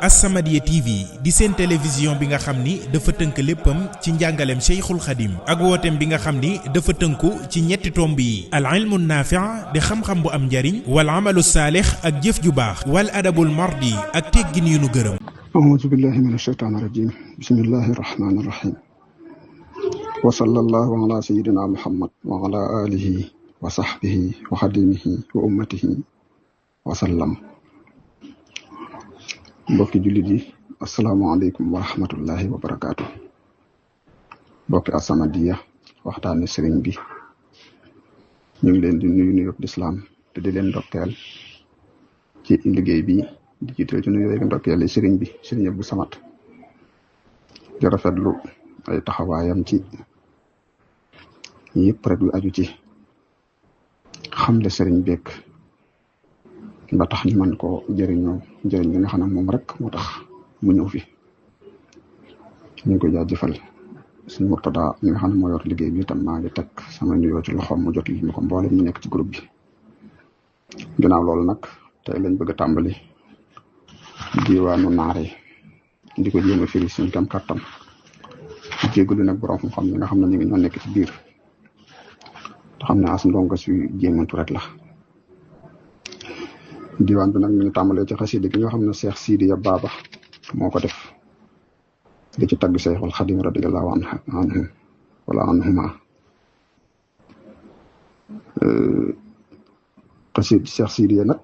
As-Samadiyya TV di seen télévision bi nga xam ni dafa tënk léppam ci njàngaleem Cheikhul Khadim ak wooteem bi nga xam ni dafa tënku ci ñetti tomb yi al ilmu naafi' di xam-xam bu am njariñ wal amalu saalix ak jëf ju baax wal adabul mardi ak teggin yu nu gërëm. a'uuzu billahi mina shaytaani rajiim bismillahi rahmaani rahiim wa sallallahu ala sayyidina muhammad wa ala alihi wa sahbihi wa xadimihi wa ummatihi wa sallam. mbokki jullit yi asalaamaaleykum wa rahmatullahi wa barakaatu. mbokki As-Samadiyya waxtaane sëriñ bi ñu ngi leen di nuyu lislaam te di leen ndokkeel ci liggéey bi di jiital ci nuyu ndokkeel yi sëriñ bi sëriñ Abdou Samad di rafetlu ay taxawaayam ci yëpp rek yu aju ci xamle sëriñ beek ba tax ñu mën koo jëriñoo njëriñ li nga xam ne moom rek moo tax mu ñëw fi ñu ngi ko jaajëfal suñu Murtada mi nga xam ne moo yor liggéey bi itam maa ngi teg sama nuyoo ci loxoom mu jot li ñu ko mboolem ñu nekk ci groupe bi. ginnaaw loolu nag tey lañ bëgg a tàmbali diwaanu naar yi di ko jéem a firi suñu kam kàttan jégalu nag borom xam-xam yi nga xam ne ñu ngi ñoo nekk ci biir te xam ne as ndongo si jéemantu rek la. diwaan bi nag mi ngi tàmbalee ci xasida gi nga xam ne Cheikh Sidiya Baba moo ko def di ci tagg Cheikhul Khadim radiyallahu anhu wala anhuma. xasida Cheikh Sidiya nag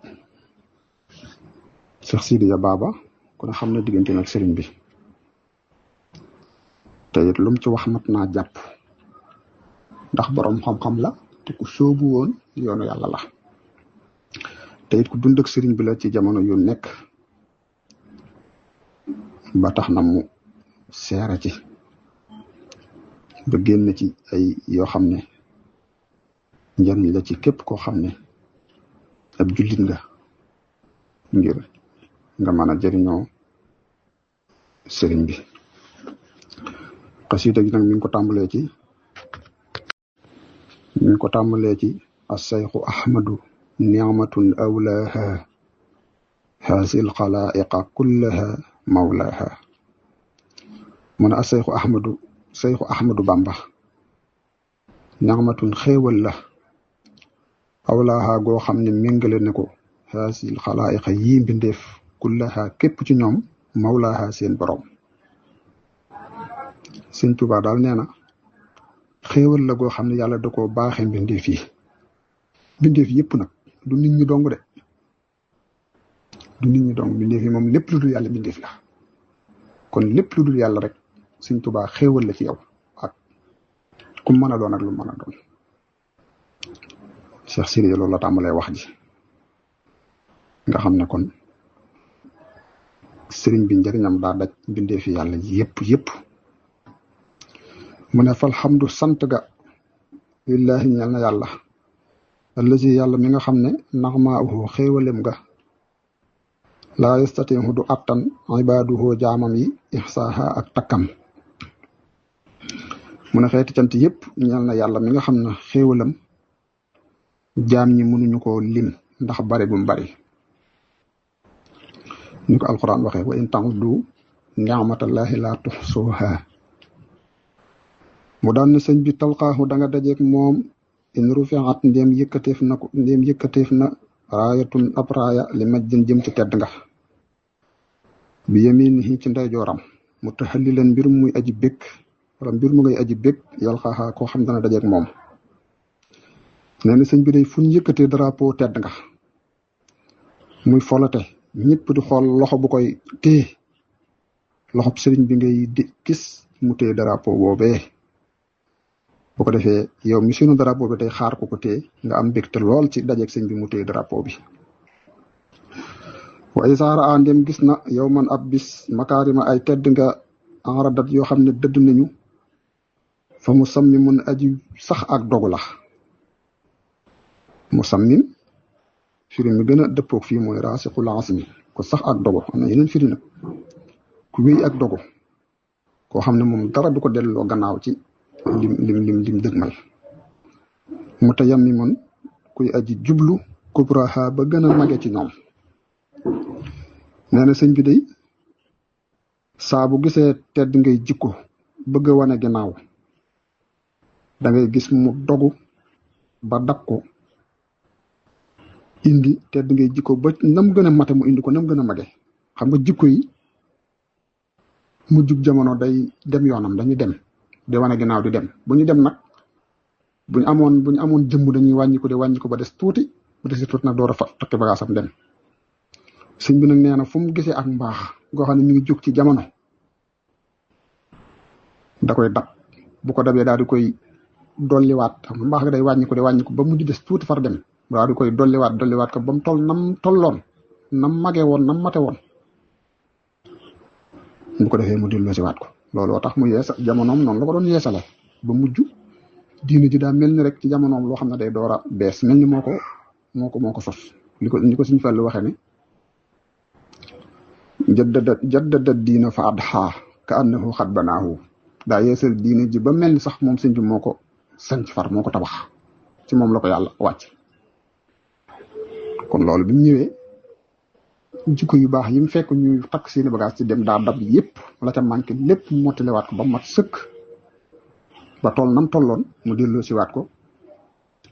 Cheikh Sidiya Baba ku ne xam ne diggante nag sëriñ bi te it lu mu ci wax mat naa jàpp ndax borom xam-xam la te ku sóobu woon yoonu yàlla la. te it ku dund ak sëriñ bi la ci jamono yu nekk ba tax na mu seere ci ba génn ci ay yoo xam ne njariñ la ci képp koo xam ne ab jullit nga ngir nga mën a jëriñoo sëriñ bi. xasida gi nag mi ngi ko tàmbalee ci as-Sayxu Ahmadu ni'matun awlaaha haasil xalaa'iqa kullaha mawlaaha. mu ne Sayxu Ahmadu Bamba ni'matun xéewal la awlaaha goo xam ne méngale ne ko haasil xalaa'iqa yii mbindeef kullaha képp ci ñoom mawlaaha seen borom. Sëñ Tuubaa daal nee na xéewal la goo xam ne yàlla da koo baaxee mbindeef yi yëpp nag. du nit ñi dong de du nit ñi dong mbindeef yi moom lépp lu dul yàlla mbindeef la kon lépp lu dul yàlla rek Sëñ Tuubaa xéewal la ci yow ak ku mën a doon ak lu mën a doon. Cheikh Sidiya loolu la tàmbalee wax ji nga xam ne kon sëriñ bi njëriñam daa daj mbindeef yi yàlla yëpp mu ne fal hamdu sant ga lillahi ñeel na yàlla allazi yàlla mi nga xam ne naxmaahu xéewalem ga laa yastatihu du attan ibaaduhu jaamam yi ixsaaha ak takkam. mu ne xeeti cant yëpp ñeel na yàlla mi nga xam ne xéewalam jaam ñi mënuñu ko lim ndax bari bu mu bari ñu ko alquran waxee wa in ta'uddu ni'matallahi laa tuhsuha. mu daan ne sëñ bi talqaahu da nga dajeeg moom in rufi'at ndéem yëkkateef na raayatun ab raaya li majjin jëm ci tedd nga bi yaminihi ci ndeyjooram mutahallilan mbir muy aji békk wala mbir mu ngay aji békk yàlla xaaxaa koo xam dana dajeeg moom. nee na sëñ bi day fu ñu yëkkatee drapeau tedd nga muy folate ñëpp di xool loxo bu koy téye loxob sëriñ bi ngay gis mu téye drapeau boobee. bu ko defee yow mi sunu drapeau bi tey xaar ko téye nga am mbégte lool ci dajeeg sëñ bi mu téye drapeau bi. wa isaara a ndem gis na yow man ab bis makaarima ay tedd nga enradat yoo xam ne dëdd nañu fa mu sammi mun aji sax ak dogu la. mu sammin firi mi gën a dëppoog fii mooy raasiqul asmi ko sax ak dogu am na yeneen firi nag ku wéy ak dogu koo xam ne moom dara du ko delloo gannaaw ci lim dëgmal. mu tayammimun kuy aji jublu kubraha ba gën a mage ci ñoom nee na sëñ bi day saa bu gisee tedd ngay jikko bëgg a wane ginnaaw da ngay gis mu dogu ba dab ko indi tedd ngay jikko ba nam gën a mate mu indi ko nam gën a mage. xam nga jikko yi mu jug jamono day dem yoonam, dañuy dem di wane ginnaaw di dem. bu ñu dem nag buñ amoon jëmm dañuy wàññiku di wàññiku ba des tuuti nag door a fa takki bagaasam dem. sëñ bi nag nee na fu mu gisee ak mbaax goo xam ne ñu ngi jug ci jamono da koy dab, bu ko dabee daal di koy dolliwaat. xam nga mbaax ga day wàññiku di wàññiku ba mujj des tuuti far dem, daal di koy dolliwaat ko ba mu toll nam tolloon, nam magee woon, nam mate woon. bu ko defee mu delloosiwaat ko. looloo tax mu yeesa jamonoom noonu la ko doon yeesale ba mujj diine ji daa mel ni rek ci jamonoom loo xam ne day door a bees, mel ni moo ko sos. li ko Sëñ Fallu waxee ne jaddada diina fa adha ka annahu xat banaahu. daa yeesal diine ji ba mel ni sax moom sëñ bi moo ko sanc far, moo ko tabax, ci moom la ko yàlla wàcc. kon loolu bi mu ñëwee jikko yu baax yi mu fekk ñuy takk seeni bagage ci dem daa dab yépp la ca manqué lépp mottaliwaat ko ba mat sëkk ba toll nam tolloon mu delloo siwaat ko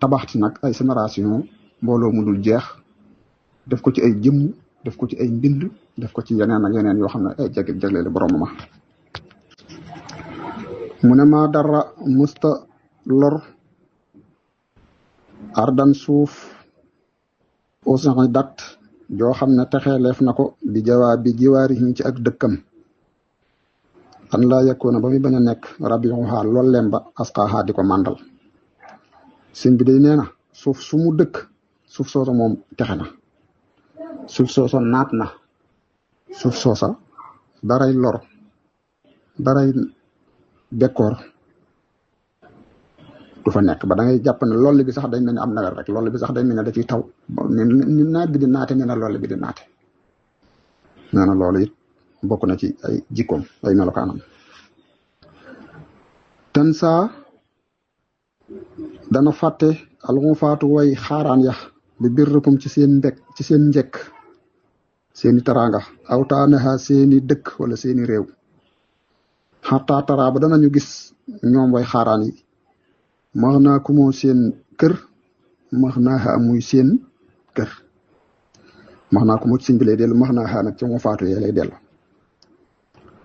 tabax ci nag ay génération mbooloo mu dul jeex, def ko ci ay jëmm, def ko ci ay mbind, def ko ci yeneen ak yeneen yoo xam ne ay jagleel boroomam. mu ne maa dara musta lor ardan suuf ausan dat joo xam ne texeeleef na ko bi jawaabi jiwaari yi ci ak dëkkam an laa yekkoona ba muy bañ a nekk rabiuha lolleem ba asqaaha di ko màndal. sëñ bi day nee na suuf su mu dëkk, suuf soosa moom texe na, suuf soosa naat na, suuf soosa daray lor, daray bekkoor du fa nekk. ba da ngay jàpp ne loolu bi sax dañ mel ni am nawet rek, loolu bi sax dañ mel ne da ciy taw ni naat bi di naate, nee na loolu bi di naate. nee na loolu it bokk na ci ay jikkoom, ay melokaanam. ten saa dana fàtte alxufaatu way xaaraan ya bi bir rëppum ci seen njekk, seeni taraanga, awtaanaha seeni dëkk wala seeni réew. xataa taraa ba danañu gis ñoom way xaaraan yi max naa ku moo seen kër, max naa muy seen kër. max naa ku moo ci sëñ bi lay dellu, max naa nag ci mu faatu yee lay dellu.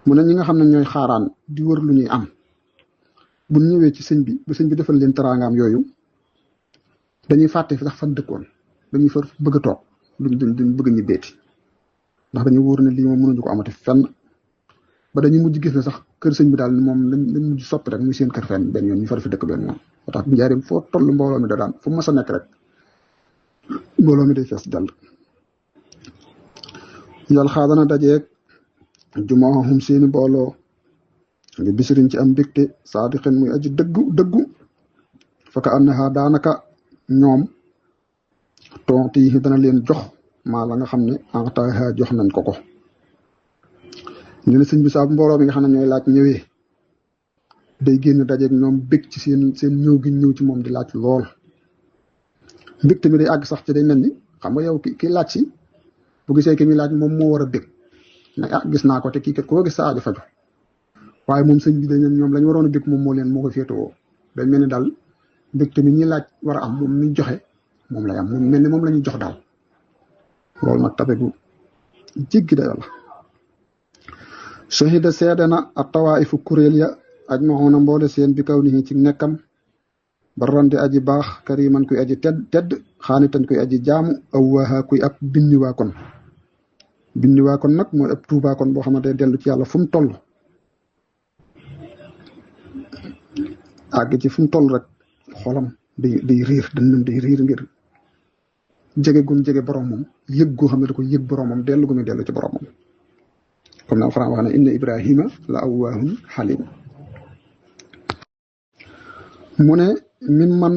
mu ne ñi nga xam ne ñooy xaaraan di wër lu ñuy am, bu ñëwee ci sëñ bi ba sëñ bi defal leen teraangaam yooyu, dañuy fàtte sax fan dëkkoon, dañuy fa bëgg a toog, duñ bëgg ñu beeti, ndax dañuy wóor ne lii moom mënuñu ko amati fenn. ba dañuy mujj gis ne sax kër sëñ bi daal moom lañ mujj soppi rek muy seen kër fenn benn yoon ñu far fi dëkk benn yoon. moo tax bu njaareem foo toll mbooloo mi da daan fu mas a nekk rek mbooloo mi day fees dell. yàlla xaa dana dajeeg jumaahum seeni mbooloo ngi bisirin ci am mbégte saadiqin muy aji dëggu faka annaha daanaka ñoom tonti yi dana leen jox maa la nga xam ne entaaha jox nañ ko. ñu ne sëñ bi saa bu mbooloo mi nga xam ne ñooy laaj ñëwee day génn dajeeg ñoom bég ci seen ñëw gi ñëw ci moom di laaj lool. mbégte mi day àgg sax ci day mel ni xam nga yow ki laaj si bu gisee ki muy laaj moom moo war a bég ne gis naa ko te kii kat koo gis sa aajo faju, waaye moom sëñ bi dañ ne ñoom lañ waroon a bég moom moo ko féetewoo. dañ mel ni daal mbégte mi ñuy laaj war a am moom mi joxe moom lay am, moom mel ni moom la ñuy jox daal. loolu nag tabe gu jéggi dayoo la. shahida seede na ak tawaa'ifu kuréel ya aj maxoona mboole seen bi kaw ni ci nekkam barrante aji baax kariman kuy aji tedd xaanitan kuy aji jaamu awwaaha kuy ab binniwaakon. binniwaakon nag mooy ab tuubaakon boo xamante ne dellu ci yàlla fu mu toll, àgg ci fu mu toll rek xolam day riir, dënnam day riir ngir jege gum jege boromam, yëg goo xam ne da ko yëg boromam, dellu gu muy dellu ci boromam. comme na Alxuraan wax ne inna Ibrahima la awwaahun xalim. mu ne min man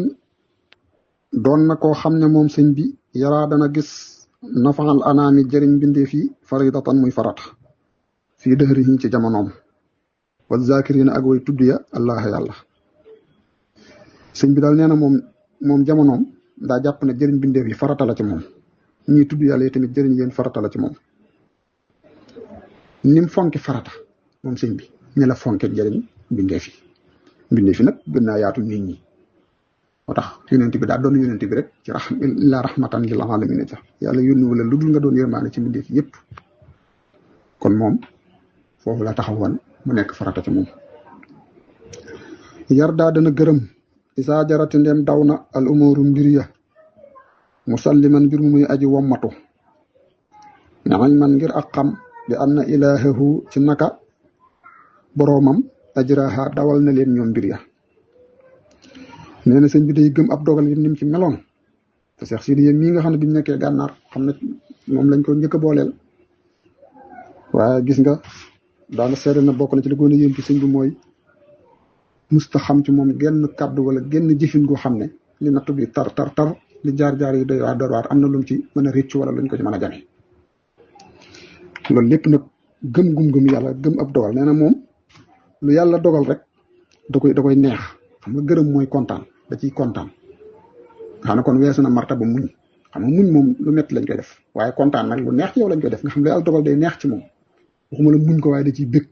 doon na koo xam ne moom sëñ bi yaraa dana gis nafaal anaami jëriñ bindeef yi faridatan muy farata fii dëhrihi ci jamonoom wa zakirina ak way tudd ya allah yàlla. sëñ bi daal nee na moom jamonoom daa jàpp ne jëriñ bindeef yi farata la ci moom, ñii tudd yàlla yi tamit jëriñ leen farata la ci moom. nim fonki farata moom sëñ bi ñi la fonke njëriñ mbindee fi nag gën naa yaatu nit ñi moo tax yonent bi daa doon yonent bi rek ci la rahmatan lil alamin ja yàlla yónni wala lu dul nga doon yërmaane ci mbindee fi yëpp kon moom foofu la taxawoon mu nekk farata ci moom yar daa dana gërëm isaa jarati ndem daw na al umuru mbir ya musalliman mbir mu muy aji wommatu ñaxañ man ngir ak xam bi am na ilahahu ci naka boroomam ajraha dawal na leen ñoom mbir ya nee na sëñ bi day gëm ab dogal yi nim ci meloon te Seex Sidi yéen mii nga xam ne biñu nekkee gànnaar xam ne moom lañ ko njëkk a booleel waaye gis nga daana seede na bokk na ci li gën a yéem ci sëñ bi mooy musta xam ci moom genn kàddu wala genn jëfin goo xam ne li nattu bi tar li jaar-jaar yi doy waar am na lum ci mën a réccu wala luñ ko ci mën a jame loolu lépp nag gëm yàlla gëm ab dogal nee na moom lu yàlla dogal rek da koy neex xam nga gërëm mooy kontaan da ciy kontaan xam ne kon weesu na martaba muñ xam nga muñ moom lu metti lañ koy def waaye kontaan nag lu neex ci yow lañ koy def nga xam ne yàlla dogal day neex ci moom waxuma la muñ ko waaye da ciy bëgg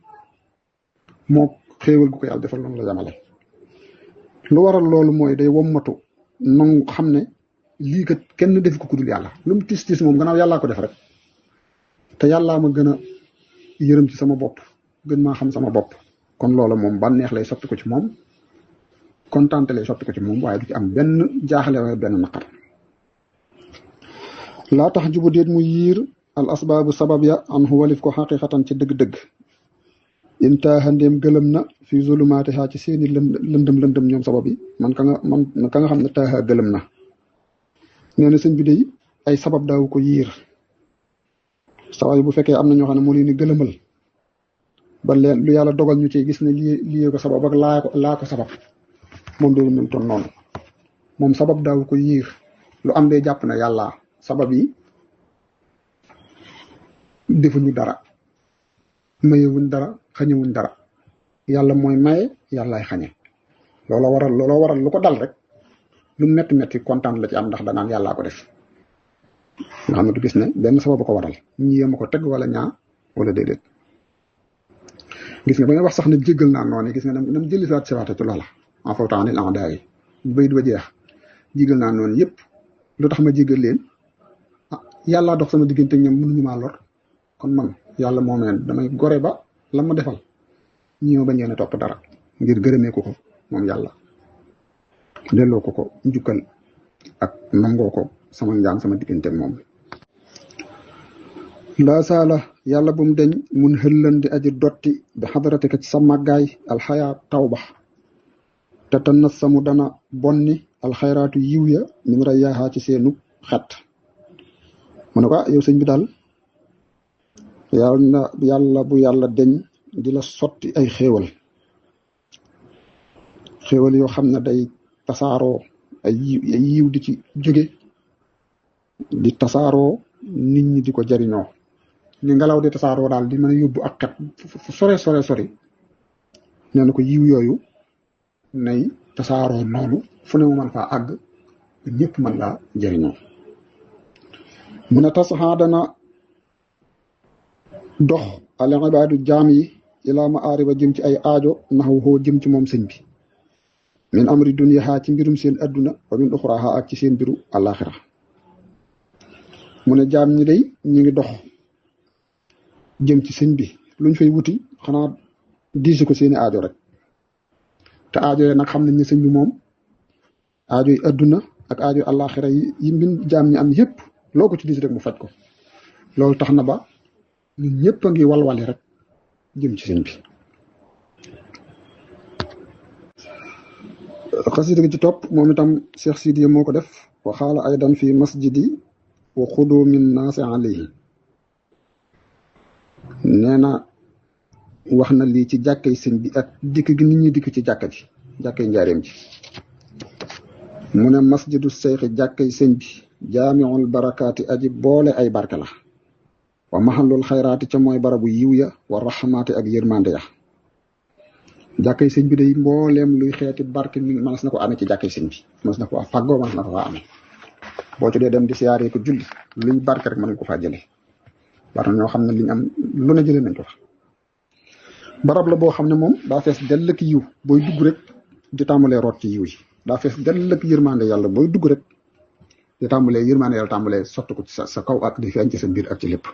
moo xéewal gu ko yàlla defal noonu la yamale lu waral loolu mooy day wommatu nangu xam ne lii kat kenn def ko ku dul yàlla lu mu tis moom gannaaw yàllaa ko def rek te yàllaa ma gën a yërëm ci sama bopp gën maa xam sama bopp kon loolu moom bànneex lay soppi ko ci moom kontaante lay soppi ko ci moom waaye du ci am benn jaaxle waaye benn naqar laa tax jubu déet mu yiir al asbaabu sabab ya an walif ko xaqiqatan ci dëgg-dëgg intaaxa ndéem gëlëm na fi zulumaati xaa ci seeni lëndëm ñoom sabab yi man ka nga xam ne taaxa gëlëm na nee na sëñ bi day ay sabab daaw ko yiir sabab yi bu fekkee am na ñoo xam ne moo leen ni gëlëmal ba leen lu yàlla dogal ñu ci gis ne lii ko sabab ak laa ko sabab moom doo mel toon noonu moom sabab daaw ko yiir lu am dee jàpp na yàlla sabab yi defuñu dara mayewuñ dara xañewuñ dara yàlla mooy maye yàllaay xañe looloo waral lu ko dal rek lu metti kontaan la ci am ndax danaan yàllaa ko def nga xam ne du gis ne benn sabab ko waral ñi ma ko teg wala ñaa wala déedéet gis nga ba nga wax sax ne jéggal naa noonu gis nga nam jëli saat siwaate ci loola en fawtaanil a'daa yi bayit ba jeex jéggal naa noonu yëpp lu tax ma jéggal leen yàllaa dox sama diggante ñoom mënuñu maa lor kon man yàlla moo meen damay gore ba la ma defal ñi ma bañ leen a topp dara ngir gërëmee ko moom yàlla delloo ko njukkal ak nangoo ko sama njaam sama diggante moom laa saala yàlla bu mu deñ mun xëllan di aji dotti bi xadarate ko ci sa màggaay alxayaa tawba te tannas samu dana bonni alxayraatu yiw ya min rayaaxaa ci seenu xet mu ne ko yow sëñ bi daal yàlla bu yàlla deñ di la sotti ay xéewal yoo xam ne day tasaaroo ay yiw di ci jóge di tasaaroo nit ñi di ko jariñoo ni ngelaw di tasaaroo daal di mën a yóbbu ak xet fu sore nee na ko yiw yooyu nay tasaaroo noonu fu ne mu mën faa àgg ñëpp mën laa jariñoo mu ne tasaxaa dana dox al ibaadu jaam yi ilaa ma aariba jëm ci ay aajo naxaw xoo jëm ci moom sëñ bi min amri dunya xaa ci mbirum seen adduna wa min uxraa ak ci seen mbiru àllaaxira mu ne jaam ñi day ñu ngi dox jëm ci sëñ bi luñ fay wuti xanaa diisi ko seeni aajo rek te aajo yi nag xam nañ ne sëñ bi moom aajo yi adduna ak aajo yi àllaaxira yi mbin jaam ñi am yëpp loo ko ci diisi rek mu faj ko loolu tax na ba ñun ñëpp a ngi walwali rek jëm ci sëñ bi xasida gi ci topp moom itam Cheikh Sidiya moo ko def wa xaala aydan fi masjidi wa xudu min naasi alayhi nee na wax na lii ci jàkkay sëñ bi ak dikk gi nit ñi dikk ci jàkka ji jàkkay njaareem ji mu ne masjidu seyxi jàkkay sëñ bi jaamiul barakaati aji boole ay barke la wa mahallul xayraati ca mooy barabu yiw ya wa raxamaati ak yërmande ya jàkkay sëñ bi day mbooleem luy xeeti barke mi mënees na ko amee ci jàkkay sëñ bi mënees na ko fàggoo mënees na ko faa amee boo ci dee dem di siyaaree ko julli luy barke rek mën nga ko faa jële war na ñoo xam ne li ñu am lu ne jëlee nañ ko fa. barab la boo xam ne moom daa fees dell ak yiw booy dugg rek di tàmbalee root ci yiw yi daa fees dell ak yërmande yàlla booy dugg rek di tàmbalee yërmande yàlla tàmbalee sotti ko ci sa kaw ak di feeñ ci sa biir ak ci lépp.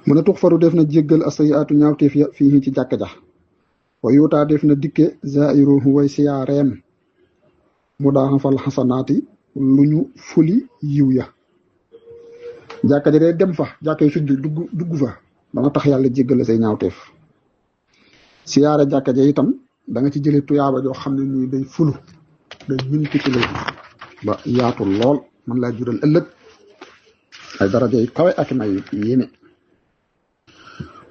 mu ne tux faru def na jéggal asayaatu ñaawteef ya fii ci jàkka ja wa yuutaa def na dikke zairuhu way siyaareem mu daa fal xasanaati lu ñu fuli yiw ya. jàkka ja day dem fa jàkka yi fi dugg fa dana tax yàlla jéggal la say ñaawteef. siyaare jàkka ja itam da nga ci jëlee tuyaaba joo xam ne nii day fulu day multiplier ba yaatu lool man laa jural ëllëg ay daraja yi kawe ak may yéene.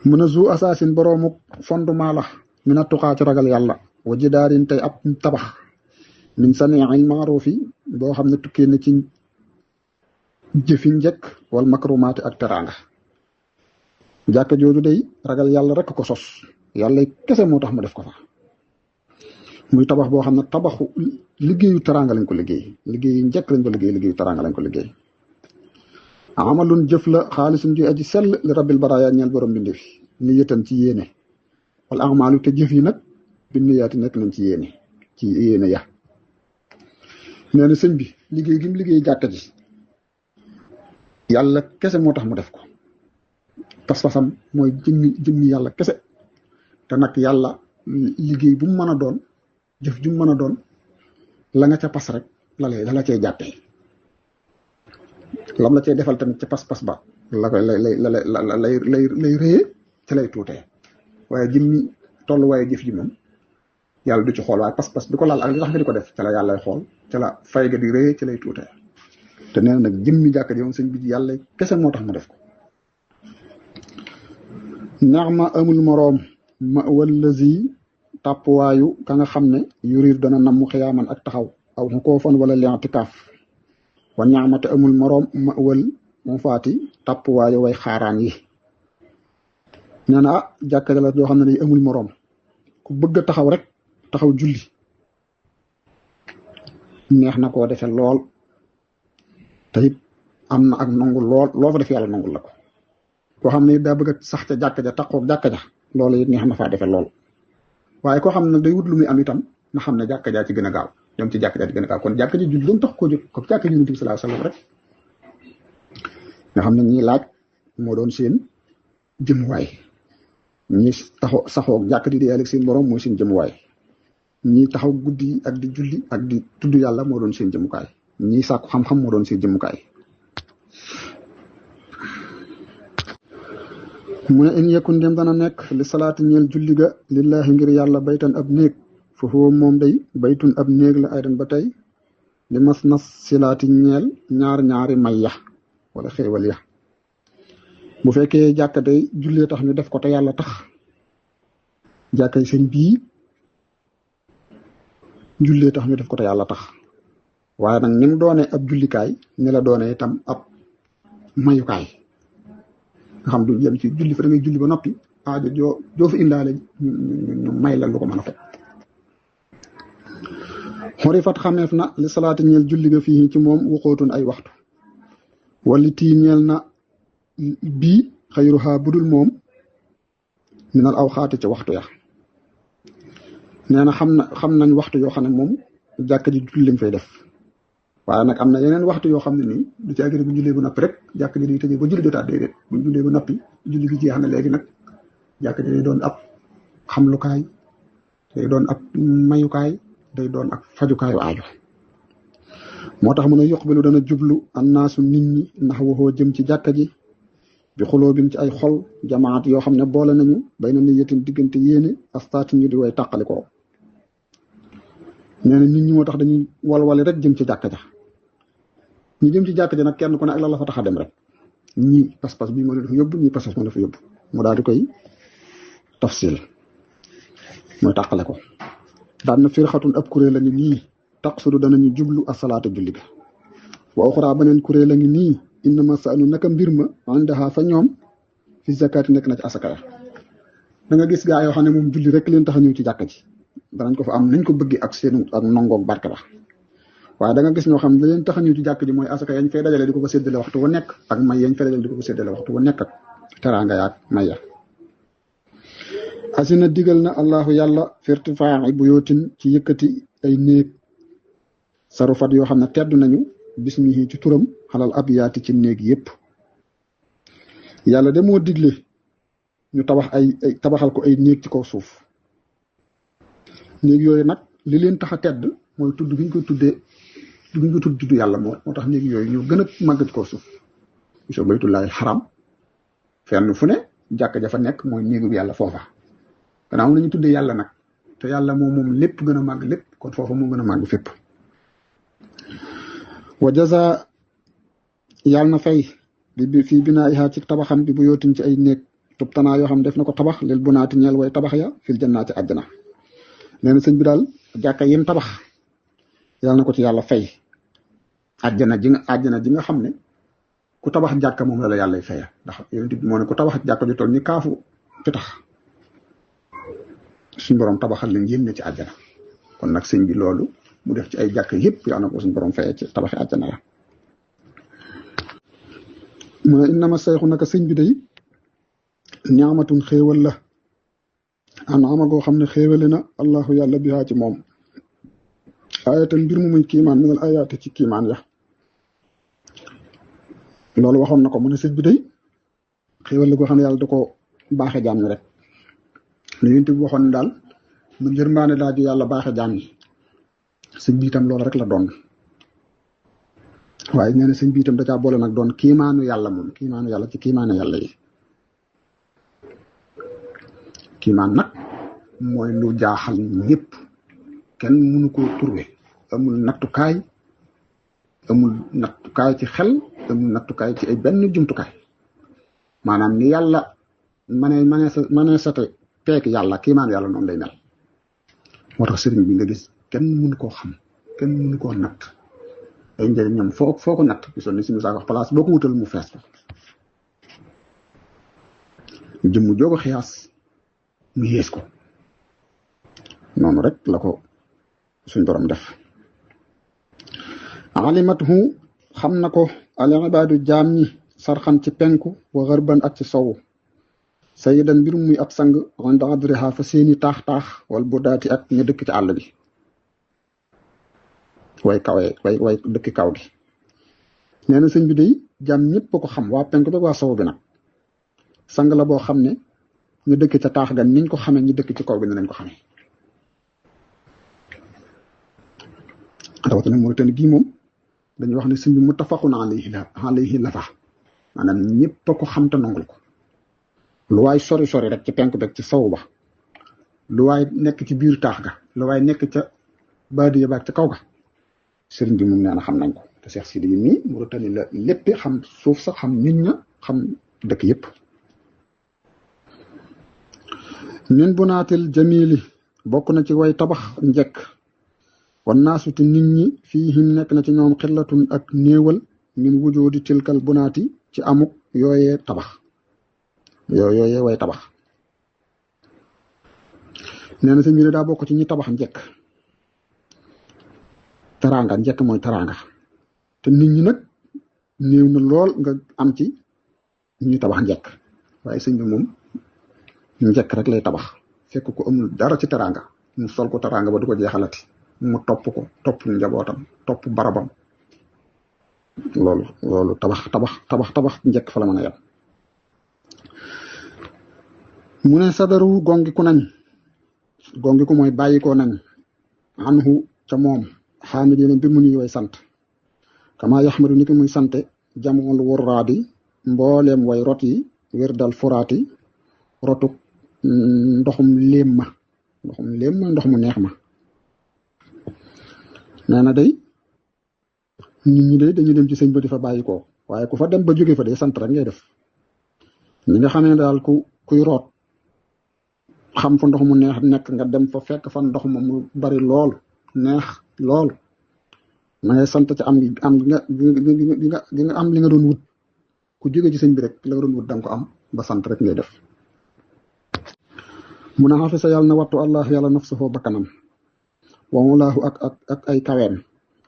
mun a zu assasine boroomu fondement la mi na tuqaa ci ragal yàlla wa jidaarin tey ab tabax min saniil maarufi boo xam ne tukkee na ci jëfi njëkk wal makrumaati ak teraanga. jàkka jooju day ragal yàlla rek ko sos yàlla kese moo tax mu def ko fa muy tabax boo xam ne tabaxu liggéeyu teraanga lañ ko liggéey liggéeyu njëkk lañ ko liggéey liggéeyu teraanga lañ ko liggéey. amalun jëf la xaalisun ji aji sell li rabbil baraaya ñeel borom bindi fi ni yëtan ci yéene wala amaalu te jëf yi nag bi niyaati nekk nañ ci yéene ya. nee na sëñ bi liggéey gi mu liggéey jàkka ji yàlla kese moo tax mu def ko pas-pasam mooy jëmmi yàlla kese te nag yàlla liggéey bu mu mën a doon jëf ju mu mën a doon la nga ca pas rek la la cay jàppee lam la cay defal tamit ca pas-pas ba la koy lay réye ca lay tuutee waaye jëmmi tolluwaaye jëf ji moom yàlla du ci xool waaye pas-pas bi ko laal ak li tax nga di ko def ca la yàlla xool ca la fay ga di réye ca lay tuutee te nee na nag jëmmi jàkka ji moom sëñ bi yàlla kese moo tax mu def ko. ñaax ma amul moroom ma wallazi tàppuwaayu ka nga xam ne yurir dana namm xiyaaman ak taxaw aw koo fan wala li'tikaaf wa ñaamate amul moroom ma wal mu faati tàppuwaayu way xaaraan yi. nee na jàkka la joo xam ne day amul moroom ku bëgg a taxaw rek taxaw julli neex na koo defe lool te it am na ak nangu lool loo fa def yàlla nangul la ko. koo xam ne daa bëgg a sax ca jàkka ja taxaw jàkka ja loolu it neex na faa defe lool waaye koo xam ne day wut lu muy am itam na xam ne jàkka jaa ci gën a gaaw ñoom ci jàkka jaa ci gën a gaaw kon jàkka ji julli doon tax koo jóg ko jàkka ji Yonent bi sallallahu alayhi wasallam rek nga xam ne ñii laaj moo doon seen jëmuwaay ñi taxaw saxoo jàkka di yàlla ak seen borom mooy seen jëmuwaay ñi taxaw guddi ak di julli ak di tudd yàlla moo doon seen jëmukaay ñi sàkku xam-xam moo doon seen jëmukaay. mu ne in yakun dem dana nekk li salaati ñeel julli ga lillahi ngir yàlla baytan ab néeg foofu moom day baytun ab néeg la aydan ba tey li mas nas silaati ñeel ñaari may ya wala xéewal ya. bu fekkee jàkka day jullee tax ñu def ko te yàlla tax jàkkay sëñ bii jullee tax ñu def ko te yàlla tax waaye nag ni mu doonee ab jullikaay ni la doonee itam ab mayukaay nga xam du yem ci julli fa da ngay julli ba noppi aajo joo fa indaale ñu may la lu ko mën a fekk. xorifat xameef na li salaati ñeel julli ga fii ci moom waxootun ay waxtu wala tii ñeel na bii xayruha budul moom minal aw xaati ci waxtu ya. nee na xam nañ waxtu yoo xam ne moom jàkka ji julli lañ fay def waaye nag am na yeneen waxtu yoo xam ne nii du ci agri bu jullee ba noppi rek jàkka ji day tëjee ba julli jotaat déedéet bu jullee ba noppi julli gi jeex na léegi nag jàkka ji day doon ab xamlukaay day doon ab mayukaay day doon ak fajukaayu aajo. moo tax mu ne yuqbilu dana jublu annaasu nit ñi ndax waxoo jëm ci jàkka ji bi xuloo bim ci ay xol jamaat yoo xam ne boole nañu bay na niyatin diggante yéene astaati ñu di way tàqali ko. nee na nit ñi moo tax dañuy walwali rek jëm ci jàkka ja ñi jëm ci jàkka ja nag kenn ku ne ak la fa tax a dem rek ñii pas-pas bii moo leen fa yóbbu ñii pas-pas moo leen fa yóbbu mu daal di koy tafsil mooy tàqale ko. daan na firxatun ab kuréel la ngi nii taqsudu danañu jublu asalaata julli ga wa uxraa beneen kuréel la ngi nii innama sa'nu naka mbir ma indaha fa ñoom fi zakaati nekk na ci asaka ya. da nga gis gaa yoo xam ne moom julli rek leen tax a ñëw ci jàkka ji danañ ko fa am nañ ko bëgg ak seen ak nongoog barke ba waaye da nga gis ñoo xam ne leen tax a ñëw ci jàkk ji mooy asaka yañ fay dajale di ko séddale waxtu wu nekk ak may yañ fay dajale di ko séddale waxtu wu nekk ak teraanga yaak may ya asina digal na allahu yàlla firtifaa'i buyootin ci yëkkati ay néeg sarufat yoo xam ne tedd nañu bismihi ci turam xalal abiyaati ci néeg yépp yàlla de moo digle ñu tabax ay tabaxal ko ay néeg ci kaw suuf néeg yooyu nag li leen tax a tedd mooy tudd gi ñu koy tuddee tudd gi ñu koy tudd yàlla moo tax néeg yooyu ñoo gën a màgg ci kaw suuf gisoo baytullaahil xaram fenn fu ne jàkk ja fa nekk mooy néegu bi yàlla foofa gannaaw la ñu tuddee yàlla nag te yàlla moom lépp gën a màgg lépp kon foofa moo gën a màgg fépp wa jaza yàlla na fay bi fii binaa'ihaa ci tabaxam bi bu yootin ci ay néeg tubtanaa yoo xam def na ko tabax lil bunaati ñeel way tabax ya fil jannaati àjjana nee na sëñ bi daal jàkka yim tabax yàlla na ko ci yàlla fay àjjana ji nga xam ne ku tabax jàkka moom la yàlla faya ndax yonent bi moo ne ku tabax jàkka ju toll ni kaafu fi tax suñ borom tabaxal leen yéen ne ci àjjana kon nag sëñ bi loolu mu def ci ay jàkka yëpp yàlla na ko suñ borom faya ci tabaxi àjjana la mu ne innama sayxu naka sëñ bi day ñaamatun xéewal la an ama goo xam ne xéewale na allahu yàlla bihaa ci moom ayatan mbir mu muy kiimaan minal ayaati ci kiimaan ya loolu waxoon na ko mu ne sëñ bi day xéewal la goo xam ne yàlla da ko baaxe jaam ñi rek lu yonent bi waxoon ne daal mu njërmbaane daaju yàlla baaxe jaam ñi sëñ bi itam loolu rek la doon waaye nee na sëñ bi itam da caa boole nag doon kiimaanu yàlla moom kiimaanu yàlla ci kiimaanu yàlla yi kiimaan nag mooy lu jaaxal ñëpp kenn mënu koo turwe amul nattukaay ci xel amul nattukaay ci ay benn jumtukaay maanaam ni yàlla manee sate peek yàlla kiimaan yàlla noonu lay mel moo tax sëriñ bi nga gis kenn mënu koo xam kenn mënu koo natt ay njëriñ ñoom foo ko natt gisoon ni si musaa wax place boo ko wutal mu fees jëmm joo ko xiyaas mu yées ko noonu rek la ko suñ borom def alimatuhu xam na ko al ibaadu jaam ñi sarxan ci penku wa xarban ak ci sowu sayidan mbir muy ab sang ronda adriha fa seeni taax-taax wal bu daati ak ñu dëkk ci àll bi way dëkk kaw gi nee na sëñ bi day jaam ñëpp ko xam waa penku bi waa sowu bi nag sang la boo xam ne ñu dëkk ca taax ga niñ ko xamee ñu dëkk ci kaw bi ne nañ ko xamee rawatina Mauritanie gii moom dañuy wax ne sëñ bi muttafaqun alayhi la fa maanaam ñëpp a ko xam te nongul ko lu waay sori rek ci penk beeg ci sow ba lu waay nekk ci biir taax ga lu waay nekk ca baadiya baag ca kaw ga sëriñ bi moom nee na xam nañ ko te Cheikh Sidi mii Mauritanie la lépp xam suuf sax xam nit ña xam dëkk yëpp min bu naatil jamili bokk na ci way tabax njëkk wan naasuti nit ñi fiihim nekk na ci ñoom xillatun ak néewal min wujoodi tilkal bunaati ci amuk yooyee tabax yooyee way tabax nee na sëñ bi daa bokk ci ñi tabax njëkk teraanga njëkk mooy teraanga te nit ñi nag néew na lool nga am ci ñi tabax njëkk waaye sëñ bi moom njëkk rek lay tabax fekk ko amul dara ci teraanga mu sol ko teraanga ba du ko jeexalati mu topp ko topp njabootam topp barabam loolu tabax njëkk fa la mën a yem mu ne sadaru gongiku nañ gongiku mooy bàyyikoo nañ anhu ca moom xaamidina mbir mu ñuy way sant kama yaxmadu ni ki muy sante jamul wurraadi mbooleem way rot yi wér dal furaati rotuk ndoxum léem ma ndox mu neex ma nee na day nit ñi day dañuy dem ci sëñ ba di fa bàyyi ko waaye ku fa dem ba jóge fa day sant rek ngay def ñi nga xam ne daal kuy root xam fa ndox mu neex nekk nga dem fa fekk fa ndox ma mu bari lool neex lool ma ngay sant ci am gi nga am li nga doon wut ku jóge ci sëñ bi rek la nga doon wut danga ko am ba sant rek ngay def mu ne xafisa yàlla na wattu allah yàlla nafsuhu bakkanam wa mulaahu ak ay kaweem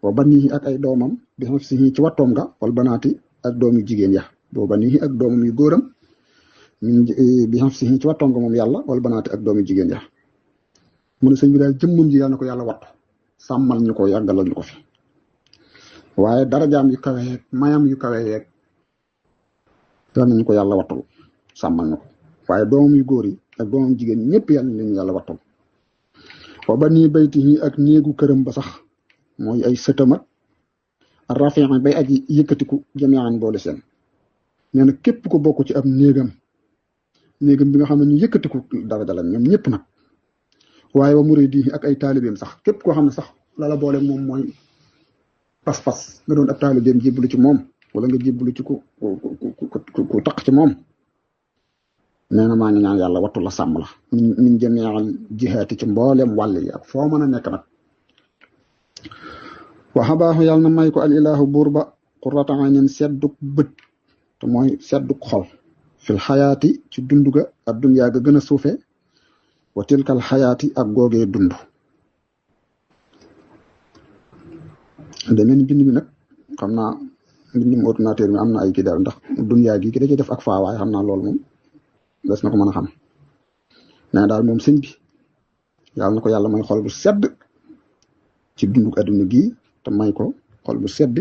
wa banihi ak ay doomam bi hifzihi ci wattoom nga wal banaati ak doom yu jigéen ya wa banihi ak doomam yu góoram min bi hifzihi ci wattoom nga moom yàlla wal banaati ak doom yu jigéen ya mu ne sëñ bi daal jëmmam ji yàlla na ko yàlla wattu sàmmal ñu ko yàggalal ñu ko fi waaye darajaam yu kawe yeeg mayam yu kawe yeeg yal nañu ko yàlla wattul sàmmal ñu ko waaye doomam yu góor yi ak doomam jigéen ñëpp yàlla na leen yàlla wattul wa bani baytihi ak néegu këram ba sax mooy ay sëtama rafi'i bay aji yëkkatiku jami'an boole seen nee na képp ko bokk ci ab néegam bi nga xam ne ñu yëkkatiku daraja lañ ñoom ñëpp nag waaye wa muridihi ak ay taalibeem sax képp koo xam ne sax lala boole moom mooy pas-pas nga doon ab taalibeem jébbalu ci moom wala nga jébbalu ci ku taq ci moom nee na maa ngi ñaan yàlla wattu la sàmm la min jami'al jihaati ci mboolem wàll yi ak foo mën a nekk nag waxabaaxu yàlla na may ko al ilahu buur ba qurrata aynin sedduk bët te mooy sedduk xol fil xayaati ci dund ga ak dunyaa ga gën a suufe wa tilkal xayaati ak googee dund demee ni bind mi nag xam naa mbindum ordinateur mi am na ay kii daal ndax dunyaa gi ki da ci def ak faa waaye xam naa loolu moom des na ko mën a xam nee daal moom sëñ bi yàlla na ko yàlla may xol bu sedd ci dundu adduna gi te may ko xol bu sedd